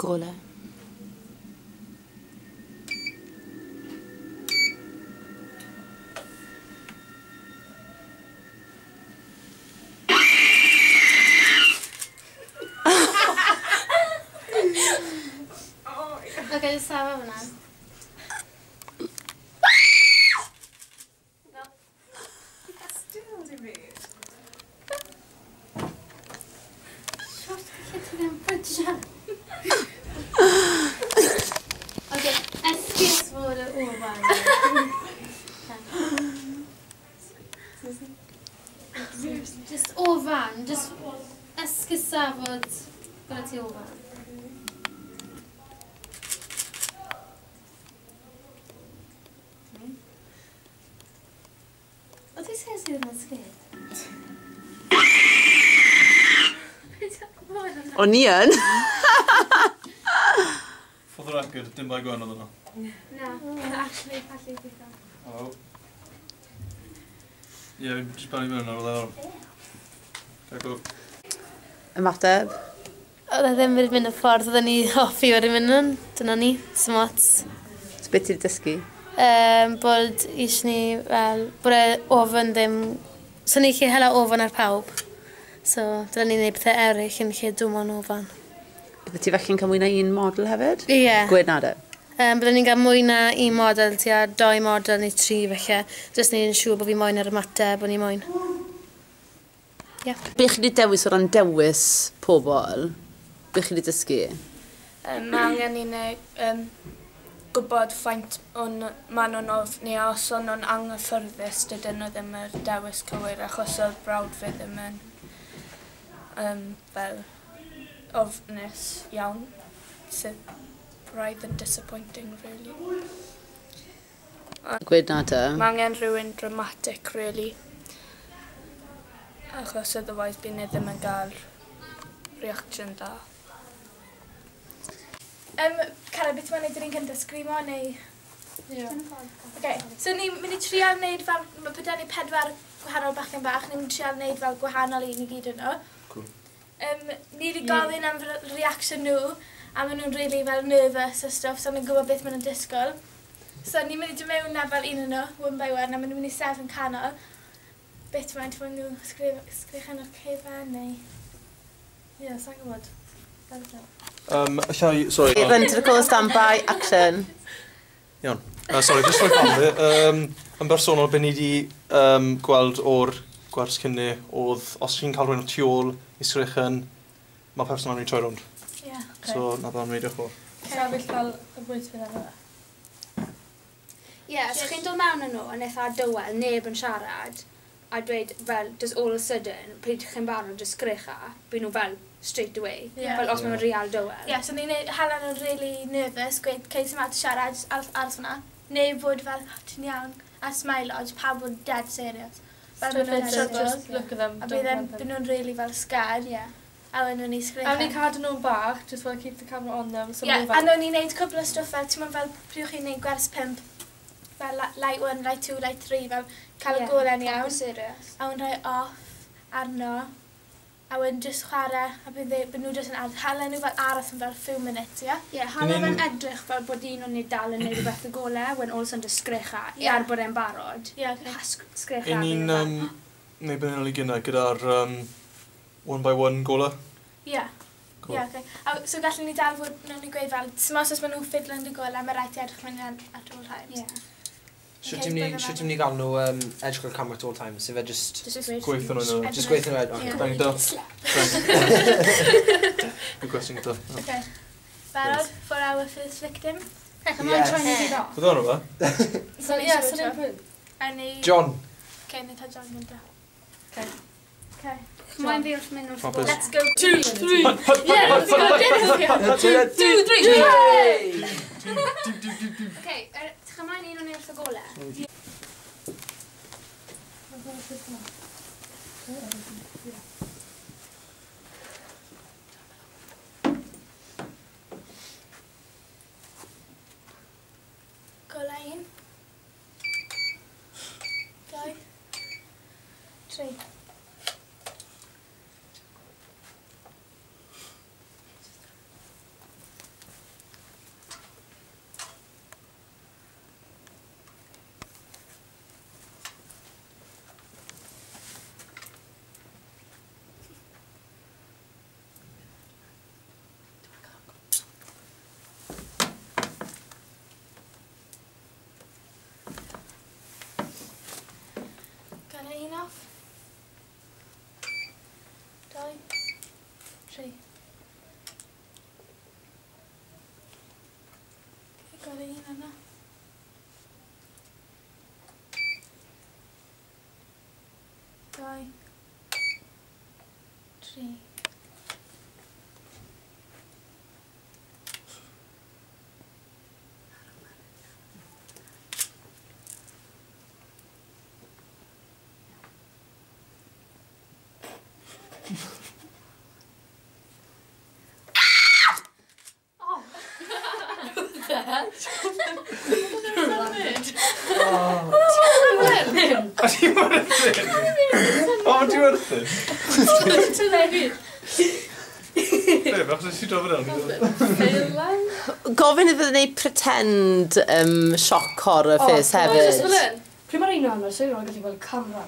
Gole.
Ok, just safa fyna.
No. Still dim byd.
Shwt gallu ti ddim bydja? Ok, esgus fod y ofan. Just ofan, just esgusa fod gyda ti ofan. Oedd hi seriously ddim yn scared?
O'n i yn!
For the record, dim bai Gwen oedd yna.
Na, actually, falle gweithio.
Oh. Ie, fi'n just bennu mewn ar ôl e. Go.
Ymateb?
Oedd e ddim wedi mynd y ffordd oedden ni hoffi wedi mynd yn. Dyna ni, sim ots.
So beth ti wedi dysgu?
Bod eisiau ni, fel, bod e ofn ddim... So ni lle hela ofn ar pawb. So, dyna ni'n gwneud pethau eraill yn lle dwmon ofn.
Bydde ti felly'n cael mwy na un model hefyd?
Ie.
Gwed na de?
Bydden ni'n cael mwy na un model, tua 2 model neu 3 felly. Jyst ni'n siŵr bod fi moyn yr ymateb, bod ni moyn. Ie.
Be chi wedi dewis o ran dewis pobl? Be chi wedi dysgu?
Mae angen i ni gwybod faint maen nhw'n ofni a os o'n nhw'n anghyffyrddus dydyn nhw ddim yr dewis cywir achos oedd brawd fi ddim yn fel ofnus iawn, sydd braidd yn disappointing really.
Gwed na te?
Mae angen rhywun dramatic really, achos otherwise bydd ni ddim yn cael reaction dda.
Cara, beth ti'n gwneud yr un cyntaf, sgrimo neu...? Ie. Ok, so ni'n mynd i trial wneud fel... Mae gyda ni 4 gwahanol bachgen bach, ni'n mynd i trial wneud fel gwahanol un i gyd yno.
Cool.
Ni wedi gofyn am reaction nhw, a maen nhw'n really fel nervous a stuff, so nhw'n gwybod beth maen nhw'n disgwyl. So ni'n mynd i dod mewn na fel un yn nhw, one by one, a maen nhw'n mynd i sefyll yn canol. Beth ti'n mynd nhw sgrichen o'r cefen neu...
Ie, sa'n gwybod.
Allai, sorry.
Run to the call, stand by, action.
Iawn. Sorry, just rhoi fan fi. Yn bersonol, be ni wedi gweld o'r gwers cynnu oedd, os chi'n cael rhywun o tu ôl i sgrichen, mae person am i troi rownd.
Ie.
So, na beth am wneud, diolch yn fawr.
Sefyll fel y bwyd fydd efo.
Ie, os chi'n dod mewn yn nhw yn eitha dywel, neb yn siarad, a dweud fel, just all of a sudden, pryd chi'n barod just sgrecha, bydd nhw fel straight away.
Yeah.
Fel os maen nhw'n real dywel.
Ie, yeah, so ni'n hala nhw'n really nervous, gweud, cei sy'n math siarad, aros fyna. Neu bod fel, oh, ti'n iawn, a smile, ond pawb bod dead serious. Fel maen nhw'n
just look at them.
A bydd nhw'n really fel scared. Yeah. A wedyn nhw'n i sgrecha.
A ni'n cadw nhw'n bach, just want to keep the camera on them. So
yeah, a nhw'n ni'n neud cwbl o stwff fel, ti'n fel, pryd chi'n neud gwers 5, fel light 1, light 2, light 3, fel cael y gole'n iawn.
Serious.
A wedyn rhoi off arno. A wedyn just chwarae, a bydd nhw just yn aros. Hala nhw fel aros yn fel few minutes, ie?
Ie, hala fe'n edrych fel bod un o'n ni dal yn neud rhywbeth y gole, when all of a sudden just sgrecha, er bod e'n barod.
Ie, okay.
Sgrecha.
Un ni'n neud beth yn gyna gyda'r one by one gola?
Ie. Ie, okay. So gallwn ni dal fod, nawn ni gweud fel, os maen nhw'n ffidlan dy gola, mae rhaid i edrych mewn at all times.
Ie.
Shwt ti'n mynd i gael nhw edrych o'r camera at all times? Ife just...
Gweithio nhw.
Just gweithio nhw.
Thank you. Good question gyda.
Okay. Barod for our first victim?
Yes.
Bydd o'n rhywbeth?
So, yeah, so ni'n pwynt.
John.
Okay, nid ta John gyda.
Okay.
Okay.
Mae'n fi wrth mynd wrth
Poppers.
Let's go.
2, 3. Yeah, let's go. 2, 3.
Okay, ti'n ymlaen un o'n wrth y golau?
Golau 1. 2. 3. 3.
A ti werthin? O, ti werthin? Be, achos ti dod fan hyn?
Gofyn iddo wneud pretend shock horror face hefyd.
Pryd mae'r un o'n sy'n rhaid gallu gweld camera.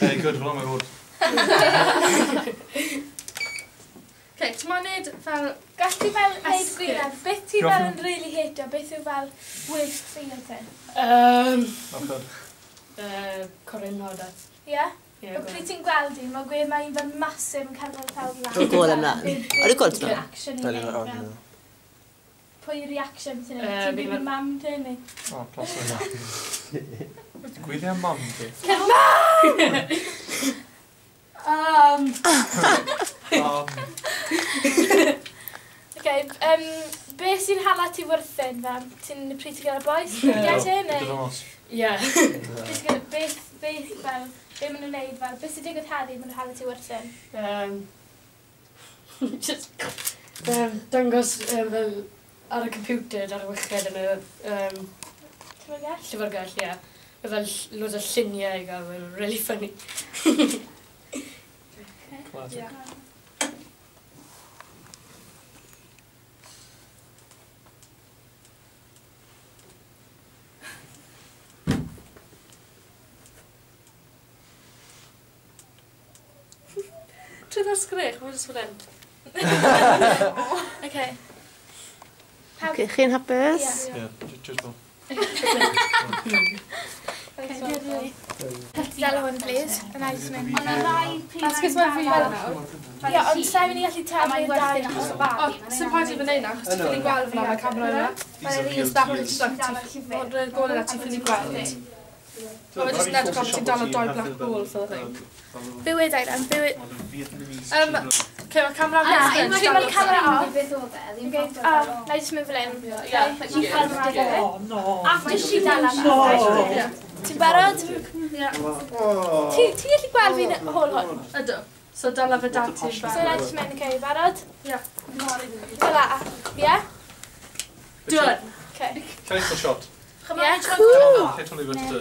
Hey, good, fel o'n fod.
Okay, ti'n moyn neud fel... Gall ti fel neud gwyneb, beth ti fel yn really hateio, beth yw fel worst thing o ti?
Corinno, da.
Ie? Pryd ti'n gweld un, mae gwe mae un fel massive yn cerdded llawr lan.
Dwi'n gweld ymlaen. O'r gweld nhw?
Pwy reaction ti'n neud? Ti'n gwybod mam ti neu?
O, plas yna. Ti'n gwylio am mam ti?
Mam! Okay, beth sy'n hala ti wrthyn fel? Ti'n pryd ti'n gael y boys? Ie, ti neu?
Ie.
Beth fel, be maen nhw'n neud fel, beth sy'n digwydd heddi maen nhw'n hala ti wrthyn?
Just dangos fel ar y computer, ar y wiched yn y
Llyfrgell?
Llyfrgell, ie. Fel loads o lluniau i gael, fel really funny.
Classic.
Trwy'n ar sgrech, mae'n jyst fel hyn.
Okay.
Okay, chi'n hapus?
Ie, cheers Paul.
Dala hwn, please. A na i jyst mynd.
Ond y rai pryd
mae'n fi fel nawr.
Ie, ond sa'n mynd i gallu taflu'r dau achos o babi.
O, sy'n pwynt i fy neud na, achos ti'n ffili gweld fyna, mae camera yna.
Mae'n rili
Mae'n golau na ti'n ffili gweld. Mae'n jyst yn edrych am ti'n dal o doi black ball, sort of thing.
Bywyd, Eiran, bywyd.
Okay, mae camera
Na,
fi.
mae'r camera off. O, na i jyst mynd fel hyn.
Oh, no.
After she dala fe. Ti'n barod? Ti'n gallu gweld fi'n hôl hwn?
Ydw. So dala fe dad ti'n
So na i jyst mynd, okay, barod?
Ie.
Fel la, ie?
Done.
Okay.
Can I take a shot?
Yeah.
Cool.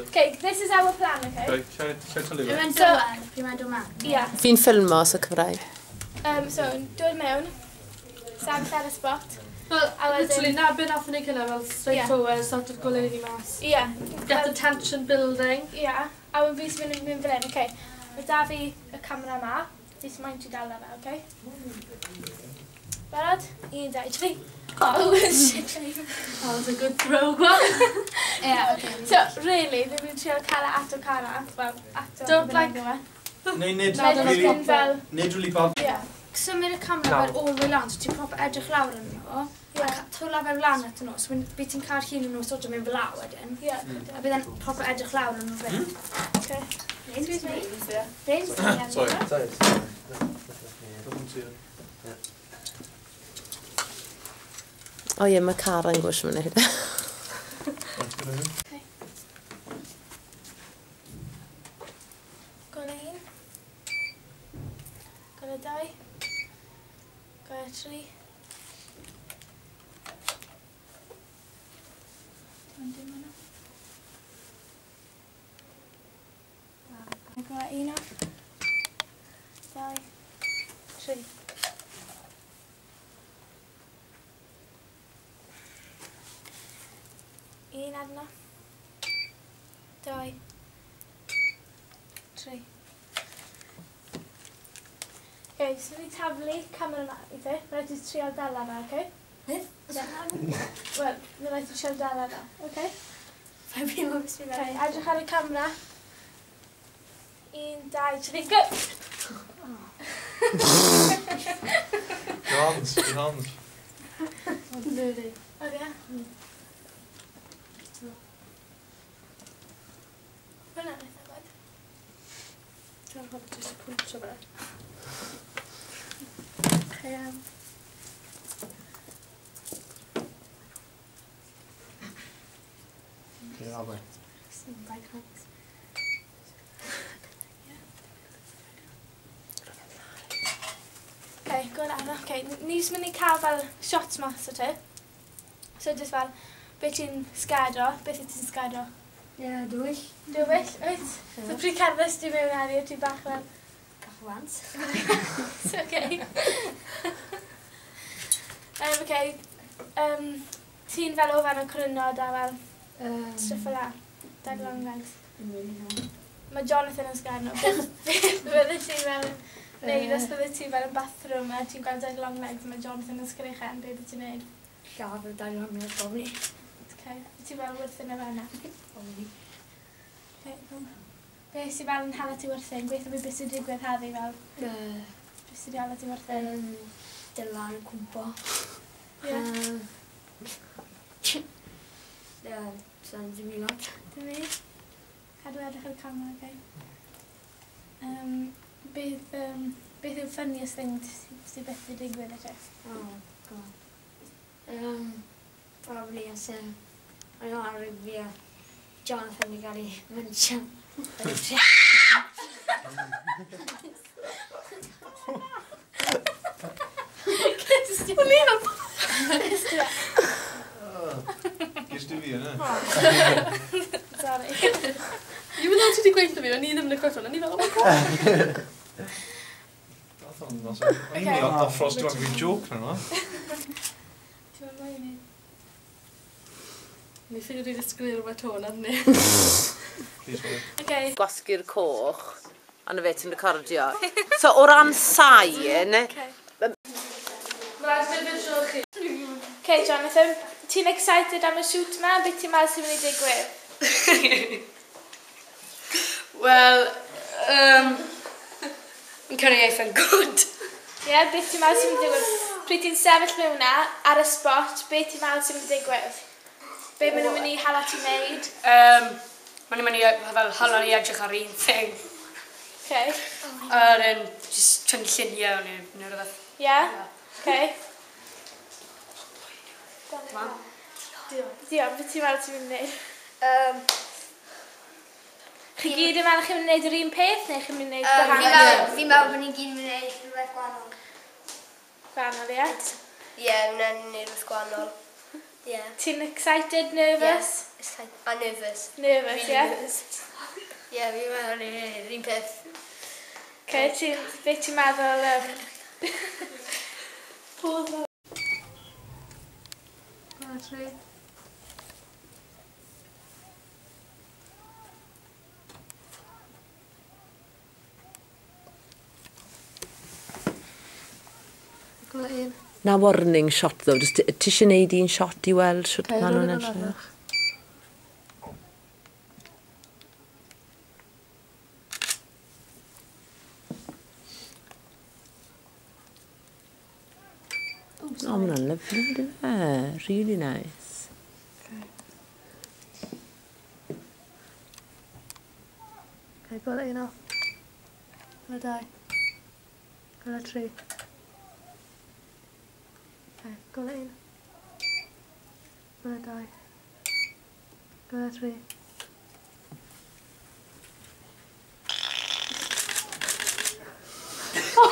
Okay, this is our plan, okay?
Dwi'n dod mewn.
Yeah.
Fi'n ffilmo os y Cymraeg.
So, dod mewn, sefyll ar y spot.
Wel, literally, na be nath ni cynna, fel straight forward, sort of goleuni mas.
Yeah.
Get the tension building.
Yeah. A wedyn fi sy'n mynd fel hyn, okay. Mae da fi y camera ma, fi sy'n moyn ti dal fe, okay? Barod? 1, 2, 3. Oh, shit.
That was a good throw, one.
Yeah, okay.
So, really, fi'n mynd trio cael e ato cara. Well, ato.
Don't like...
Neu nid really bad.
Yeah.
Symud y camera fel all the way lan, so ti'n proper edrych lawr yn nhw. A twla fel lan at nhw, so bydd ti'n cael llun yn nhw sort of mynd fel law wedyn.
Yeah.
A bydd e'n proper edrych lawr yn nhw fe.
Okay. Excuse me.
Sorry.
Sorry.
O ie, mae Cara'n gwrs mynd hyn.
Gole 1. Gole 2. Gole 3. Dim yna. Gole 1 off. 2. 3. Un arno. 2. 3. Okay, so ni taflu camera yma i ti. Mae rhaid i ti trial dala fe, okay? Wel, mae rhaid i ti trial dala fe, okay? Okay, edrych ar y camera. 1, 2, 3, go!
Your hands, your hands.
Okay. Hwnna'n eitha good.
Dwi'n rhaid jyst pwyntio fe.
Okay. Okay, go on Anna. Okay, ni jyst mynd i cael fel shots mas o ti. So just fel, beth ti'n scared o? Beth ti'n scared o?
Ie, dywyll.
Dywyll, wyt? So pryd cerdded ti mewn heddi, ti bach fel...
Bach o wans.
It's okay. Okay, ti'n fel o fan o cyrynod a fel stuff fel la. Daddy long legs. Mae Jonathan yn scared o. Beth fydde ti fel... Neu os bydde ti fel yn bathroom a ti'n gweld Daddy long legs a mae Jonathan yn sgrechen, beth wyt ti'n neud?
Lladd y Daddy long legs, probably.
Okay. Ti fel wrthyn y fanna?
Probably.
Okay, cool. Beth sy'n fel yn hala ti wrthyn? Gweithio fi beth sy'n digwydd heddi fel? Beth sy'n hala ti wrthyn?
Dylan yn cwmpo.
Ie.
Sa'n dim i lot.
Dim i? Cadw edrych ar y camera, okay. Beth yw'r funniest thing sydd byth wedi digwydd i ti?
Oh, God. Probably as o'n i'n ar rygbi a Jonathan wedi cael ei munchio.
O'n i'n
Gys di fi yna.
Sorry.
Even though ti wedi gweithio fi, o'n i ddim yn y cwestiwn, o'n i fel, oh my god.
O'n i'n mynd off Frost to have a joke na.
Ti'n mynd mwy i ni?
Ni ffeindio wedi disgwyl rhywbeth hwn, arni.
Please wait.
Okay.
Gwasgu'r coch, a na fe ti'n recordio. So, o ran sain...
Okay, Jonathan, ti'n excited am y shoot ma? Beth ti'n meddwl sy'n mynd i digwydd?
Wel, yn cynnig eitha'n good.
Ie, yeah, beth ti'n meddwl sy'n mynd i digwydd? Pryd ti'n sefyll mewn na, ar y spot, beth ti'n meddwl sy'n mynd i digwydd? Be maen nhw'n mynd i hala ti'n neud?
Maen nhw'n mynd i fel hala ni edrych ar un thing.
Okay.
A then just tynnu lluniau neu rhywbeth.
Ie? Yeah? Okay. Diolch, beth ti'n meddwl ti'n mynd i wneud? Chi gyd yn meddwl chi'n mynd i wneud yr un peth, neu chi'n mynd i wneud gwahanol?
Fi'n meddwl bod ni'n gyd yn mynd i wneud rhywbeth gwahanol.
Gwahanol, ie?
Ie, wna'n gwneud rhywbeth gwahanol. Ie.
Ti'n excited, nervous?
Ie, excited. A nervous.
Nervous, ie?
Ie, fi'n meddwl ni'n gwneud yr un peth.
Okay, beth ti'n meddwl... Tri.
Na warning shot though, just ti eisiau gwneud un shot i weld shwt maen nhw'n edrych? Oh, ma' hwnna'n lyfli, ynddo fe? Really nice.
Okay, gweld un off. Gweld dau. Gweld tri. Okay, gweld un. Gweld dau. Gweld tri.
Oh!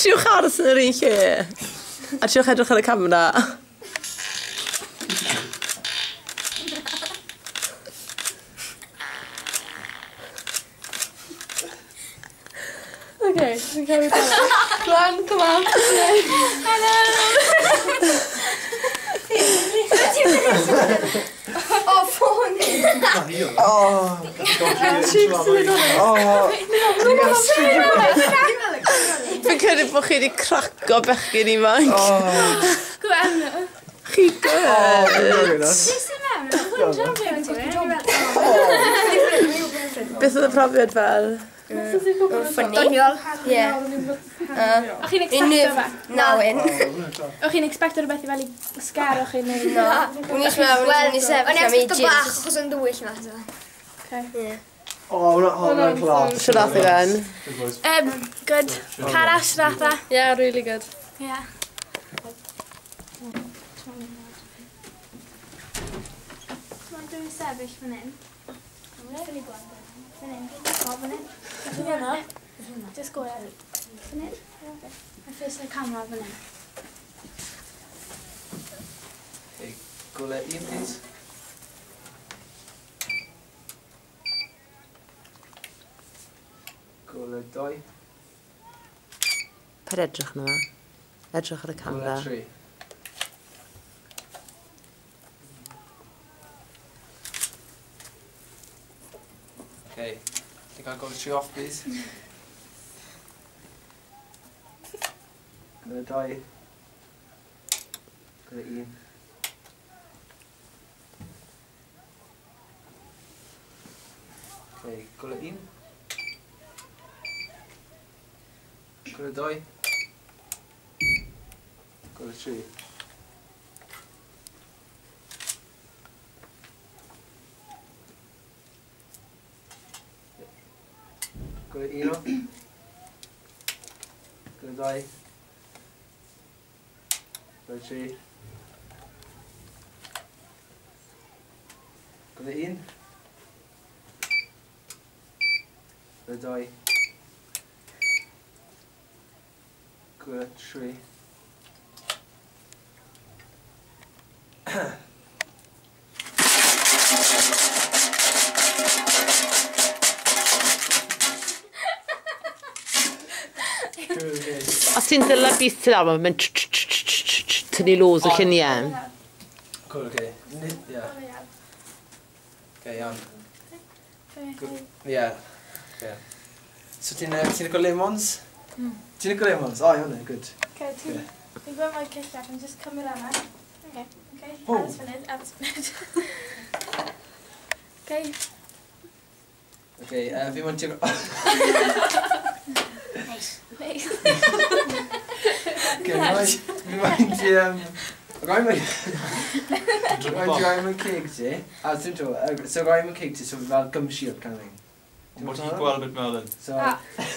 Triwch aros yn yr un lle. A triwch edrych ar y camera.
Okay, fi'n cael ei
Go on, come on.
Hello!
Oh, ffôn!
Oh! Oh!
Fi'n credu bod chi wedi craco bechgyn ifanc.
Go on.
Chi good. Beth oedd y profiad fel?
Funny. Doniol. Ie.
O'ch chi'n expecto fe?
Na, wyn.
O'ch chi'n expecto rhywbeth i fel i sgero chi neu?
Na. O'n i'n sefyll am ages.
Bach, achos o'n dywyll na.
Okay.
O, hwnna'n class.
Shwt ath i ben?
Good. Cara, shwt ath e?
Yeah, really good.
Yeah. Mae'n dwi'n sefyll fan hyn. Fan hyn. Fan hyn. Fan hyn. Just go ahead. Fan hyn. I face the camera fan hyn.
Hey, go let in, please. Golau 2.
Paid edrych yna. Edrych ar y camera.
Golau 3. Okay. Think I'll go 3 off, please. Golau 2. Golau 1. Okay, golau 1. Golau 2. Golau 3. Golau 1. Golau 2. Golau 3. Golau 1. Golau 2. Golau 3.
Os ti'n dylai bys ti lawr, mae'n mynd tynnu loads o lluniau.
Cool, okay. Yeah. Okay, iawn. Yeah. Yeah. So ti'n licio lemons? Ti'n licio lemons? Oh, iawn, good.
Okay, ti'n gweld mae'r cyllell yn just cymryd yna. Okay, okay. Aros funud, aros funud. Okay.
Okay, fi moyn ti'n...
Nice. Nice.
Okay, fi moyn ti... Rhaid mewn ceg ti, a ti'n to, so rhaid mewn ceg ti, so fel gum shield kind of thing.
Ond bod ti'n gweld bit melyn.
So...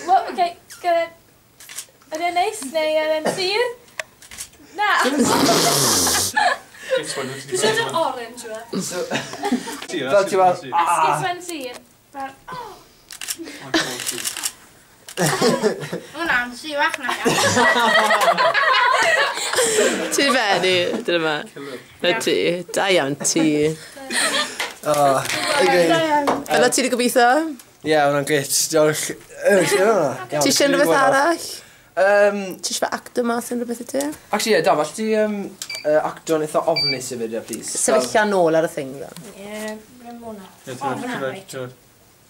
Well, okay, gyda... Ydy e'n neis neu ydy e'n sur? Na!
Dwi'n siarad yn orange yw e.
Fel ti fel...
Esgus fe'n sur. Fel...
Hwna'n sirach na.
Ti'n fenni, dyna ma. Na ti, da iawn ti. Fel o ti wedi gobeithio?
Ie, hwnna'n gret. Diolch.
Ti eisiau unrhyw beth arall? Ti eisiau fe acto mas unrhyw beth i ti?
Actually, ie, da, falle ti acto'n eitha ofnus i fyd, please.
Sefyllio nôl ar y thing, dda.
Ie, rhaid hwnna.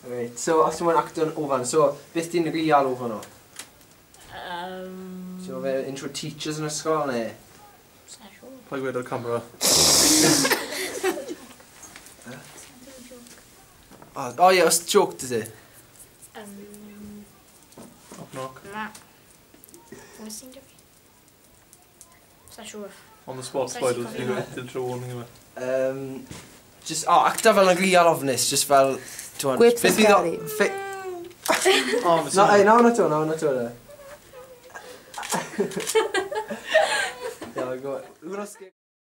Right, so os ti'n moyn acto'n ofan, so beth ti'n real ofan o? So fe intro teachers yn ysgol, neu?
Paid gweud o'r camera.
O ie, os joke dy ti?
Knock knock.
Na. Nes i'n dweud? Sa'n siŵr.
On the spot, spoilers, ti'n gweud trwy warning yma.
Just, o, acta fel yn real ofnus, just fel...
Gweud peth scary.
Na, ei, na hwnna to, na hwnna to, na. Yeah, go.